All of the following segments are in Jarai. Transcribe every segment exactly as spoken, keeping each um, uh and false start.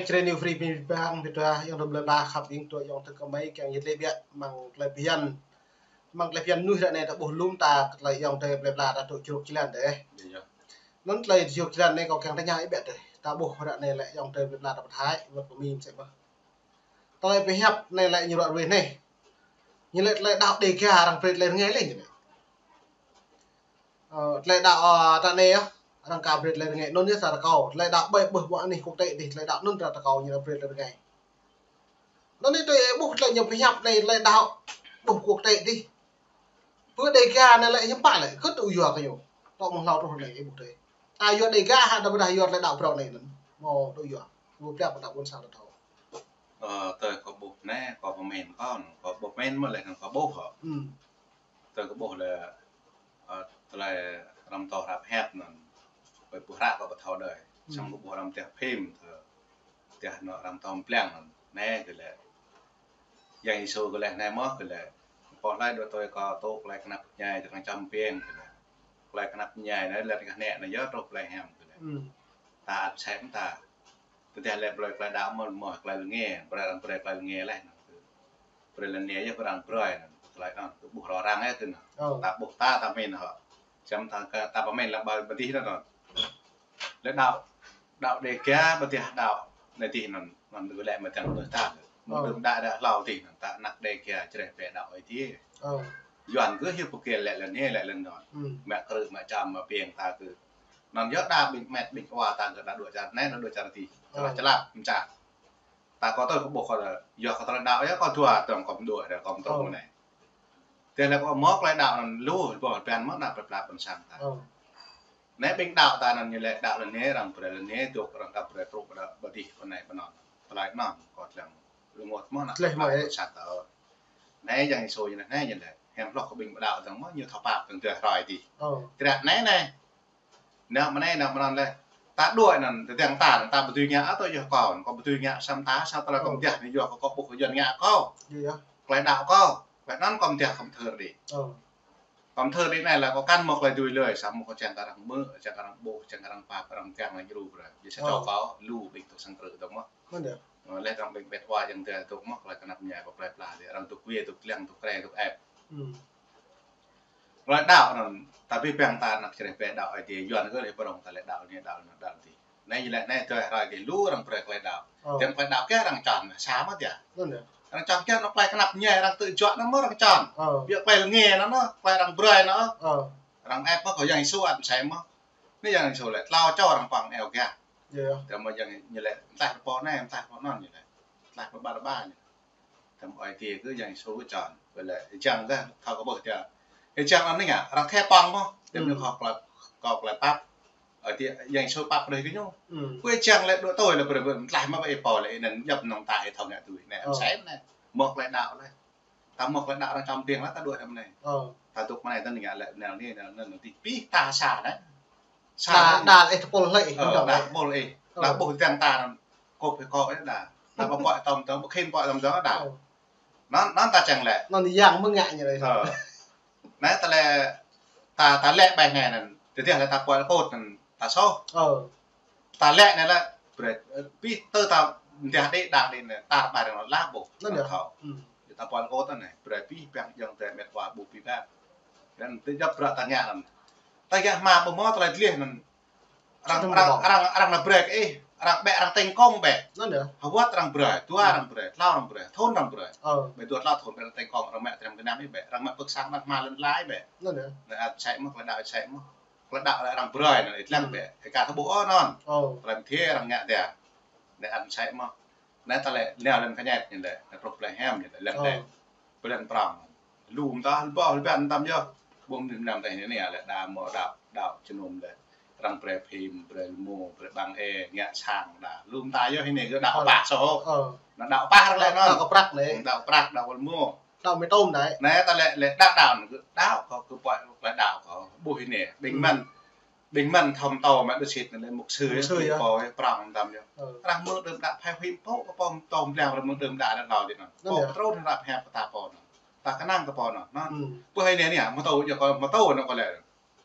Čre New Free Pin Bang, pit dua, ayŏng adơi plơi pla khăp ƀing dua, ayŏng adơi kơmơi kiăng yit lĕ biă, mơ̆ng tơlơi phiăn. Mơ̆ng tơlơi phiăn nuih ră anai ta ƀuh lŏm ta, kơ tơlơi ayŏng adơi plơi pla ta dŏ čruk jơlan dêh. Anŭn tơlơi čruk jơlan anai kâo kiăng tơña ih biă dêh. Ta ƀuh ră anai lĕ ayŏng adơi plơi pla ta pơthai, wơ̆t pơmĭn sĕ mơ̆. Tơlơi pơhiăp anai lĕ ñu ră ruai anai. Ñu lĕ tơlơi đaŏ Dega arăng brơi tơlơi rơngai lĕ ñu lĕ. Ơ, tơlơi đaŏ, ơ, ta anai yơh, arăng ka brơi tơlơi rơngai, anŭn yơh ta rơkâo. Tơlơi đaŏ ƀơi ƀơi ƀuh anih quốc tế dih, tơlơi đaŏ anŭn ta rơkâo ñu brơi tơlơi rơngai. Anŭn anai tui ƀuh tơlơi ñu pơhiăp anai, tơlơi đaŏ ƀơi quốc tế dih. Pơ Dega anai lĕ hiư̆m pă lĕ, kơ tŭ yua kơ ñu. Tŏ mơ̆ng hlâo truh anai ƀuh dih. Ta yua Dega hă, ta ƀu dah yua tơlơi đaŏ brơi anai anŭn. Mơ̆ tŭ yua. Ƀu pơhiăp ta ƀôn sang ta thâo. Ơ, tui kâo ƀuh anai, kâo pơmĭn kâo, kâo pơmĭn mơ̆ lĕ kâo ƀuh hă. Ư. Tui kâo ƀuh lĕ, ơ, tơlơi arăng pơtô hră pơhiăp anŭn. Ƀơi ƀuh hră kâo ƀu thâo đơi. Ư. Samơ̆ kâo ƀuh arăng pơtô phim tơ, pơtô anŭn arăng pơtô pleng anŭn. Anai kơ lĕ. Yang Yêsu kơ lĕ anai mơ̆ kơ lĕ. Pô hlơi dŏ tui kâo tŭ tơlơi kơnăp ñai, tơlơi čăm piêng kơ lĕ. Tơlơi kơnăp ñai anai lĕ kơ anai anai yơh truh tơlơi hiam kơ lĕ. Ư. Ta ăt sem ta. Tơdah lĕ brơi tơlơi đaŏ mơ̆, mơ̆ tơlơi rơngai, brơi arăng brơi tơlơi rơngai lĕ anŭn kơ. Brơi lĕ anai yơh arăng brơi anŭn, tơlơi anŭn, kơ ƀuh rŏ răng yơh kơ anŭn. Ơ. Ta ƀuh ta, ta pơmĭn hă. Čăm ta kơ, ta pơmĭn lĕ ƀơi, ƀơi dih anŭn. Lĕ đaŏ, đaŏ Dega, ƀơi dih đaŏ anai dih anŭn, anŭn kơ lĕ mơ̆ tơ̆ng tui ta. Mơ̆ đưm đă đă hlâo dih anŭn, ta anăk Dega čreh pĕ đaŏ Ơi Adai. Ơ. Yuan kơ hiư̆m pơkĕ lĕ lĕ anai lĕ lĕ anŭn. Ư. Mă krư̆, mă čăm, mă piêng ta kơ. Anŭn yơh đa ƀing met ƀing wa ta kơ đa dua čar anai, đa dua čar dih. Ơ. Čơlah čơlap, mơčah. Ta kâo tui kâo ƀuh kâo lĕ, yua kơ tơlơi đaŏ yơh kâo dua tơ̆ng kâo mơdua đa kâo mơdua anai. Tơdah lĕ kâo mơ̆ tơlơi đaŏ anŭn lu, ƀuh ƀiă mơ̆ anăp plơi pla ƀôn sang ta. Ơ. Anai ƀing đaŏ ta anŭn ñu lĕ đaŏ lĕ anai, arăng brơi lĕ anai, tŭ arăng ka brơi truh ƀơi dih kơ anai pơ anŭn. Tơlơi anŭn kâo tơlơi rơngot mơ̆ anăp plơi pla ƀôn sang ta. Anai Yang Yêsu ñu lĕ, anai ñu lĕ. Hiam hloh kơ ƀing đaŏ tơ̆ng mơ̆ ñu thâo pap tơ̆ng tui hrơi dih. Ơ. Tơdah anai anai. Nao mơ̆ng anai, nao mơ̆ng anŭn lĕ. Ta đuaĭ anŭn, tơdang ta, ta ƀu dưi ngă, ơ, tui yơh kâo, kâo ƀu dưi ngă, samơ̆ ta, sa tơlơi kâo mơdih anai yua kơ kâo ƀuh kơ Yuan ngă kâo. Ơ. Tơlơi đaŏ kâo. Tơlơi anŭn kâo mơdih kâo mơthưr đĭ. Ơ. Kâo mơthưr đĭ anai lĕ kâo kăn mơ̆ tơlơi dưi lơi, samơ̆ kâo čang kơ arăng mơ̆, čang kơ arăng ƀuh, čang kơ arăng pap, arăng kiăng lĕ ñu rup ră. Yua sa čô kâo, lu ƀing tŭ sang krư̆ tơ̆ng mơ̆. Ơ, lĕ arăng ƀing met wa yang tơ̆ng tŭ mơ̆, tơlơi kơnăp ñai ƀơi plơi pla dih, arăng tŭ kue, tŭ kliăng, tŭ krĕ, tŭ ĕp. Ư. Tơlơi đaŏ anŭn, ta ƀuh ƀing ta anăk čreh pĕ đaŏ Ơi Adai, Yuan kơ lĕ pơrŏng ta lĕ đaŏ anai đaŏ anŭn đaŏ dih. Anai ñu lĕ anai tơlơi hrơi dih lu arăng brơi tơlơi đaŏ. Ơ. Tơ̆ng tơlơi đaŏ kơ arăng čang, sa mơ̆ tơ̆ng. Anŭn yơh. Arăng čang kơ anăp plơi kơnăp ñai arăng tŭ juă anŭn mơ̆ arăng čang. Ơ. Biă plơi rơngai anŭn, plơi arăng brơi anŭn. Ơ. Arăng ĕp mơ̆ kơ Yang Yêsu ăt sem mơ̆. Anai Yang Yêsu lĕ, tlâo čô arăng pơ̆ng eo gah. Yơh. Tơ̆ng mơ̆ Yang ñu lĕ, mơtlaih pơ anai, mơtlaih pơ anŭn ñu lĕ. Mơtlaih pơ Baraba ñu lĕ. Tơ̆ng Ơi Adai kơ Yang Yêsu kơ čang. Ƀơi lĕ, ih čang kơ, thâo kơ ƀuh tơ̆ng. Ih čang anŭn anai ngă, arăng khĕ pơ̆ng mơ̆. Tơ̆ng ñu kâo tơlơi, kâo tơlơi pap. Ơi Adai, Yang Yêsu pap brơi kơ ñu. Ư. Kơ ih čang lĕ dua tui lĕ brơi, brơi, mơtlaih mơ̆ ƀơi ih pô lĕ, ih anŭn djŏp anŭn ta ih thâo ngă tui. Anai, ơ, sem anai. Mơ̆ tơlơi đaŏ lĕ. Ta mơ̆ tơlơi đaŏ arăng čăm piêng lĕ ta đuaĭ mơ̆ng anai. Ơ. Ta dŏ mơ̆ng anai ta ngă lĕ, anai, anai, anai, anai, anai, dih pih ta sa anai. Sa đa, anai. Đa lĕ ih tơpul lĕ ih, ơ, đa tơpul ih. Ơ. Đa ƀuh tơ̆ng ta anŭn, kŏp ih kŏ ih đa. Đa ƀu pơ̆k tơ̆ng tơ̆ng, ƀu khĭn pơ̆k tơ̆ng tơ̆ng đa. Ơ. Anŭn, anŭn ta čang lĕ. Anŭn Yang mơ̆ ngă ñu lĕ. Ơ. Anai ta lĕ, ta, ta lĕ ƀai anai anŭn. Tơdah lĕ ta pơ̆k kŏt anŭn ta soh. Ơ. Ta lĕ anai lĕ, brơi, ơ, pih tơ ta mơdih đĭ đang đĭ anai, ta ƀai arăng lăp ƀuh. Anŭn yơh. Thâo. Ư. Ta pơ̆k kŏt anai, brơi pih ƀing ayŏng adơi met wa ƀuh pih ƀă. Anŭn tơjăp brơi ta ngă anŭn. Ta ngă hmua ƀu mơ̆ tơlơi dleh anŭn. Arăng, arăng, arăng, arăng anai brơi kơ ih, arăng ƀĕ, arăng tơ̆ng kông ƀĕ. Anŭn yơh. Hơwơ̆t arăng brơi, dua arăng brơi, tlâo arăng brơi, thŭn arăng brơi. Ơ. Ƀĕ dua tlâo thŭn ƀĕ arăng tơ̆ng kông, arăng mă tơrem gơnam ih ƀĕ, arăng mă pơ̆k sang arăng hmua lŏn lai ƀĕ. Anŭn yơh. Anai ăt sem mơ̆, tơlơi đaŏ sem mơ̆. Tơlơi đaŏ lĕ arăng brơi anŭn, ih lăng ƀĕ. Ih ka thâo ƀuh ôh anŭn. Ơ. Tơlơi mơdih arăng ngă tơ̆ng. Anai ăt sem mơ̆. Anai ta lĕ nao lŏn kơñet ñu lĕ, anai truh plei hiam ñu lĕ, lŏn tĕ. Ơ. Plei lŏn prŏng. Lŏm ta, lŏm ƀôh, lŏm ƀan tam yơh. Ƀuh mơ̆n năm tĕ anai lĕ đa mơ̆ đaŏ, đaŏ jơnum lĕ. Arăng brơi phim, brơi rơmô, brơi ƀăng ê, ngă sang đa. Lŏm ta yơh anai kơ đaŏ pah soh. Ơ. Anai đaŏ pah arăng lĕ anŭn. Đaŏ kơ prăk lĕ. Đaŏ prăk, đaŏ rơmô. Đaŏ mơ̆ tơ̆ng đaŏ. Anai ta lĕ, lĕ đaŏ đaŏ anŭn kơ đaŏ kơ, kơ pơ̆k plei đaŏ kơ. Ƀuh anai, ƀing mơ̆n, ƀing mơ̆n thâo mơtô mă đôč sĭt anŭn lĕ mục sư, mục sư yơh, pô yơh, prŏng tam yơh. Ơ. Arăng mơ̆ đưm đă phai huĭ pô, kơ pô mơtô mơ̆ng arăng mơ̆ đưm đă anŭn hlâo dih anŭn. Anŭn yơh. Pô pơtrun hrăp hiăp kơ ta pô anŭn. Ta kơnang kơ pô anŭn. Anŭn. Ư. Pô anai anai, mơtô yơh kơ, mơtô anŭn kơ lĕ.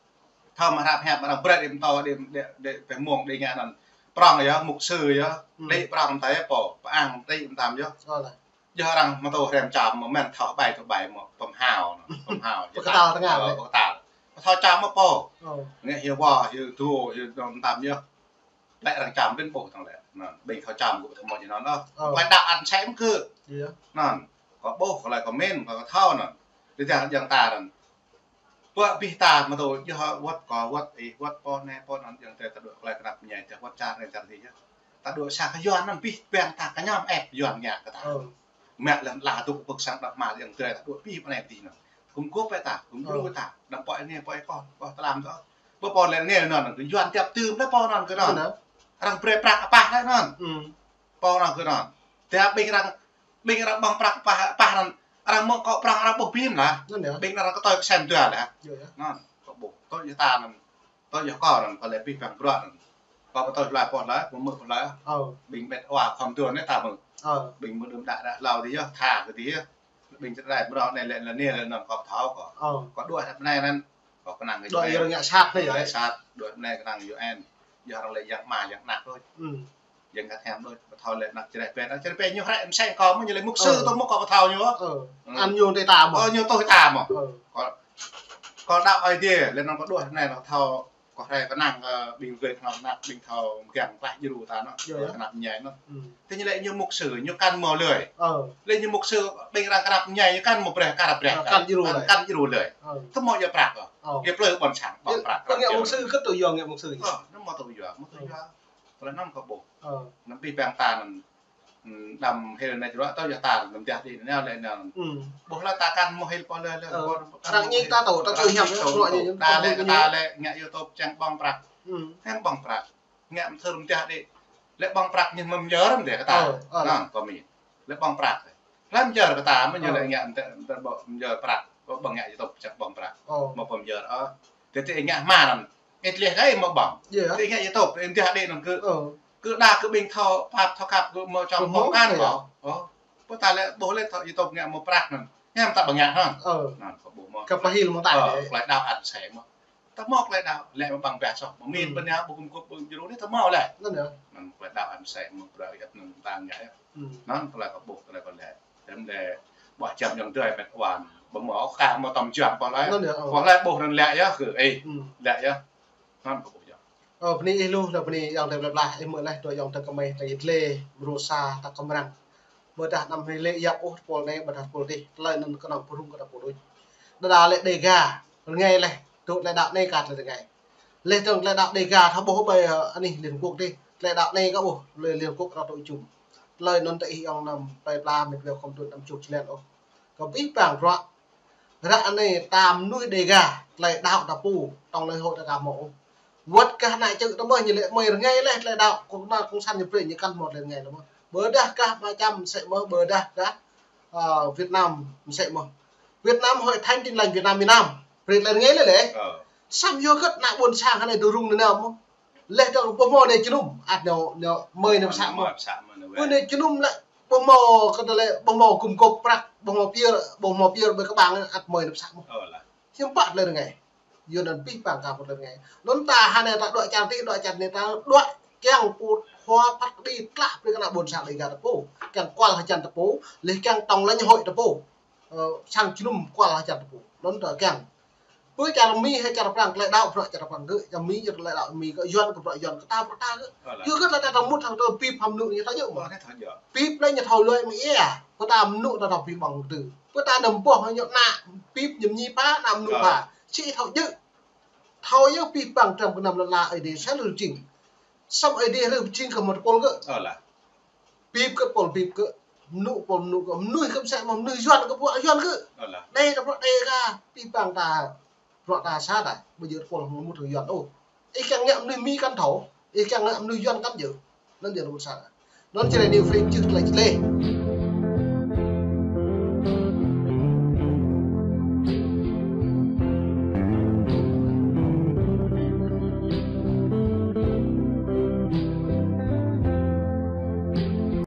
Thâo mă hrăp hiăp arăng brơi đĭ mơtô đĭ, đĭ, đĭ pơmông đĭ ngă anŭn. prŏng yơh, mục sư yơh, hmm, đĭ prŏng mơtai yơh pô, pơang đĭ mơtam yơh. Ơ lah. Yơh arăng mơtô hrĕm čăm mơ̆n thâo bai thâo bai mơ̆n pơm hao, pơm hao. Pơkơtal tơngan, ơ, lĕ. Pơkơtal. Pơthâo čăm mơ̆n pô. Ơ. Ngă hiu wa, hiu du, hiu dong mơtam yơh. Lĕ arăng čăm ƀing ƀuh tong lĕ. Anŭn, ƀing thâo čăm kơ thâo mơ̆n anŭn ôh. Ơ. Pai đaŏ ăn sem kơ. Iya. Anŭn, kơ ƀuh, kơ lĕ kơ min, kơ thâo anŭn. Tơdah yang ta anŭn. Pơ abih ta mơtô yơh wơ̆t kơ wơ̆t ih, wơ̆t pô anai, pô anŭn yang ta ta dŏ tơlơi kơnăp ñai, ta wơ̆t čar anai čar adih yơh. Ta dŏ sa kơ Yuan anŭn abih bang ta kơñăm ĕp Yuan ngă kơ ta. Ơ. Mă lăng la tŭ pơk sang đăp mă yang ta ta dŏ abih bang anai adih anŭn. Gum gôp ĕp ta, gum djru ta, đăm pô anai, pô ih, pô, pô tlam ta. Pô, pô lĕ anai anŭn, kơ Yuan tiap tơm lĕ pô anŭn kơ anŭn. Anŭn. Arăng brơi prăk apah lĕ anŭn. Hmm. Pô anŭn kơ anŭn. Tiap ƀing arăng, ƀing arăng ƀơ̆ng prăk apah, apah anŭn. Arăng mơ̆ng kơ prăk arăng ƀuh ƀing lah. Anŭn yơh. Ƀing arăng kơ tơi kơsem dua lah. Yơh, yơh. Anŭn, kơ ƀuh. Tơl yơh ta anŭn. Tơl yơh kơ anŭn, kơ lĕ abih bang bruă anŭn. Kơ pơtô hlơi pô hlơi, pơmơ̆ pô hlơi. Ơ. Ƀing met wa khŏm tuan anai ta mơ̆. Ơ. Ƀing mơ̆ đưm đă đă hlâo adih yơh, tha kơ adih yơh. Ƀing čơđai mơ̆ anai lĕ, lĕ anai lĕ anŭn kơ pơthâo kơ. Ơ. Kơ đuaĭ hrĕp anai anŭn. Kơ kơnang kơ đuaĭ U N. Yơh arăng ngă sat anai yơh. Ngă sat, đuaĭ anai kơnang U N. Yơh arăng lĕ yang ama yang ană đôč. Hmm. Yang ngă hiam đôč. Pơthâo lĕ ană čơđai ƀĕ, ană čơđai ƀĕ ñu hrĕ mơsĕ kơ mơ̆ ñu lĕ mục sư. Ơ. Tơl mơ̆ kơ pơthâo ñu. Ơ. Hmm. Ăn ñu tơi ta mơ̆. Ơ, ñu tơi ta mơ̆. Ơ. Kơ, kơ đaŏ Ơi Adai, lĕ anŭn kơ đuaĭ anai anŭn thâo, kơ hrĕ kơnang kơ ƀing gơ̆ kơnong ană, ƀing thâo mơgang klah djru ta anŭn. Yơh, yơh. Kơnăp ñai anŭn. Hmm. Tơl ñu lĕ ñu mục sư, ñu kăn mơ̆ lơi. Ơ. Lĕ ñu mục sư, ƀing arăng kơnăp ñai, ñu kăn mơ̆ brơi kar brơi. Ơ, kăn djru lơi. Kăn djru lơi. Ơ. Tơl mơ̆ yơh prăk kơ. Ơ. Yơh plư ƀôn sang, ƀơ̆ng prăk. Kơ ngă mục sư, kơ tui yua ngă mục sư. Ơ, anŭn mơ̆ tui yua, mơ̆ tui yua. Kơ lĕ anŭn kơ ƀuh. Ơ. Anŭn abih bang ta anŭn, hmm, đăm hil anai črua, tơl yơh ta anŭn mơ̆ tiah đĭ anŭn lĕ anŭn. Hmm. Ƀuh lĕ ta kăn mơ̆ hil pô lĕ lĕ. Ơ. Pô, arăng ñik ta tŭ, ta arăng tui hiam, ñik ta tŭ, tui hiam. Ta lĕ kơ ta lĕ ngă YouTube čang ƀơ̆ng prăk. Hmm. Hăng ƀơ̆ng prăk. Ngă mơthưr mơtiah đĭ. Lĕ ƀơ̆ng prăk ñu mơ̆ mơyơr mơ̆n dêh kơ ta. Ơ, ơ. Anŭn kơ mi. Lĕ ƀơ̆ng prăk. Lĕ mơyơr kơ ta mơ̆ ñu lĕ ngă mơthưr ƀơ̆ng mơyơr prăk. Ƀơ̆ng ngă YouTube čang ƀơ̆ng prăk. Ơ. Mơ̆ pơmyơr, ơ. Tơl tơl ngă hmar anŭn. Ih lĕ dai mơ̆ ƀơ̆ng. Yơh. Tơl ngă YouTube, ih mơtiah đĭ anŭn kơ. Ơ. Kơ đa kơ ƀing thâo pap thâo khăp kơ mơ̆ čang ƀơ̆ng kan kơ. Ơ. Pô ta lĕ ƀuh lĕ thâo YouTube ngă mơ̆ prăk anŭn. Hiam ta ƀơ̆ng ngă hă. Ơ. Anŭn kơ ƀuh mơ̆. Kơ pơhil mơ̆ ta. Ơ, lĕ. Tơlơi đaŏ ăn sem mơ̆. Ta mơ̆ tơlơi đaŏ, lĕ mơ̆ ƀơ̆ng biă soh. Mơ̆ min, hmm, pơnă ƀu gum gôp ƀơ̆ng djru anai ta mơ̆ lĕ. Anŭn yơh. Anŭn tơlơi đaŏ ăn sem mơ̆ bruă yơh anŭn ta ngă yơh. Hmm. Anŭn tơlơi kơ ƀuh tơlơi kơ lĕ. Tơl lĕ ƀuh čăm ayŏng adơi met wa. Ƀơ̆ng mơ̆ kơ mơtam jua pô hlơi. Anŭn yơh, ơ. Pô hlơi ƀuh anŭn lĕ yơh kơ ih. Hmm. Lĕ yơh. Anŭn kơ ƀuh yơh. Ơ, bơni ih lu, dah bơni ayŏng adơi plơi pla, ih mơ̆ lĕ, tui ayŏng adơi kơmơi, tui Ih lĕ, Brô Sa, ta kơmrăng. Ƀôdah anăm hrơi lĕ yap ôh, tơpul anai, ƀôdah tơpul adih, tơlơi anŭn kơnơ̆ng pơrŭng kơ ta pô đôč. Đơđa lĕ Đêga, rơngai lĕ, tŭ tơlơi đaŏ anai kơ tơlơi rơngai. Lĕ tơ̆ng tơlơi đaŏ Đêga, ta ƀuh ƀơi, ơ, anih Liên Hợp Quốc adih, tơlơi đaŏ anai kơ ƀuh, Liên Hợp Quốc kơ ta tŭ jum. Tơlơi anŭn tơ ih ayŏng anăm, plơi pla, met wa khŏm tŭ anăm čuk čơlen ôh. Kơ abih bang bruă, ră anai ta mơnuih Đêga, tơlơi đaŏ ta pô, tŏng lơi hŏ ta ka mơ̆ ôh. Wơ̆t kah ană čư̆ ta mơ̆ ñu lĕ mơi rơngai lĕ tơlơi đaŏ, kơ ană kông san ñu brơi ñu kăn mơ̆ tơlơi rơngai ta mơ̆. Ƀôdah kah Ba Čăm mơsĕ mơ̆, ƀôdah kah, ơ, Việt Nam mơsĕ mơ̆. Việt Nam Hội Thánh Tin Lành Việt Nam, Việt Nam. Brơi tơlơi rơngai lĕ lĕ. Ơ. Samơ̆ yua hơget ană ƀôn sang hơnai dŏ rŭng anai nao mơ̆. Lĕ dŏ ƀu hmâo anai jơnum, ăt nao, nao mơi nao pơsă mơ̆. Mơi pơsă mơ̆ nao. Ƀu anai jơnum lĕ, ƀu hmâo kơ tơlơi, ƀu hmâo gum gôp prăk, ƀu hmâo pơyơr, ƀu hmâo pơyơr ƀơi kơƀang ăt mơi nao pơsă mơ̆. Ơ lah. Hiư̆m pă tơlơi rơngai. Yua anŭn abih bang ka pơtơlơi rơngai. Anŭn ta hơnai ta đuaĭ čar adih, đuaĭ čar anai ta đuaĭ kiăng pŭt hua phat kơđi tlah brơi kơ ană ƀôn sang Đêga ta pô. Kiăng kual hơjăn ta pô, lĕ kiăng tŏng lơi hŏ ta pô. Ơ, sang jơnum kual hơjăn ta pô. Anŭn ta kiăng. Pơ čar Mi hă čar Prăng tơlơi đaŏ bruă čar Prăng gơ̆, čar Mi čar tơlơi đaŏ Mi gơ̆, Yuan kơ bruă Yuan kơ ta bruă ta gơ̆. Ơ lah. Yua kơ ta ta mŭt hăng tơ pip hăm mơnŭ ñu ta djơ̆ mơ̆. Ơ, ta djơ̆. Pip lĕ ñu thâo lui mơ̆ ia. Pơ ta mơnŭ ta thâo pip ƀơ̆ng tơ. Pơ ta nao ƀuh ñu ană pip ñu mơñi pha, ană mơnŭ pha. Ơ. Či thâo djơ̆. Thâo yơh abih bang tram kơnăm lăn la Ơi Adai sa lư jing. Samơ̆ Ơi Adai lư jing kơ mơ̆ tơpul gơ̆. Ơ lah. Pip gơ̆ tơpul pip gơ̆. Mơnŭ tơpul mơnŭ gơ̆. Mơnuih kơ mơsĕ mơ̆ mơnuih Yuan kơ bruă Yuan gơ̆. Ơ lah. Anai ta bruă anai kơ abih bang ta. Bruă ta sa ta. Ƀu djơ̆ tơpul hmâo mŭt hăng Yuan ôh. Ih kiăng ngă mơnuih Mi kăn thâo. Ih kiăng ngă mơnuih Yuan kăn djơ̆. Anŭn yơh anŭn sa. Anŭn čơđai anai free čih tơlơi čih lĕ.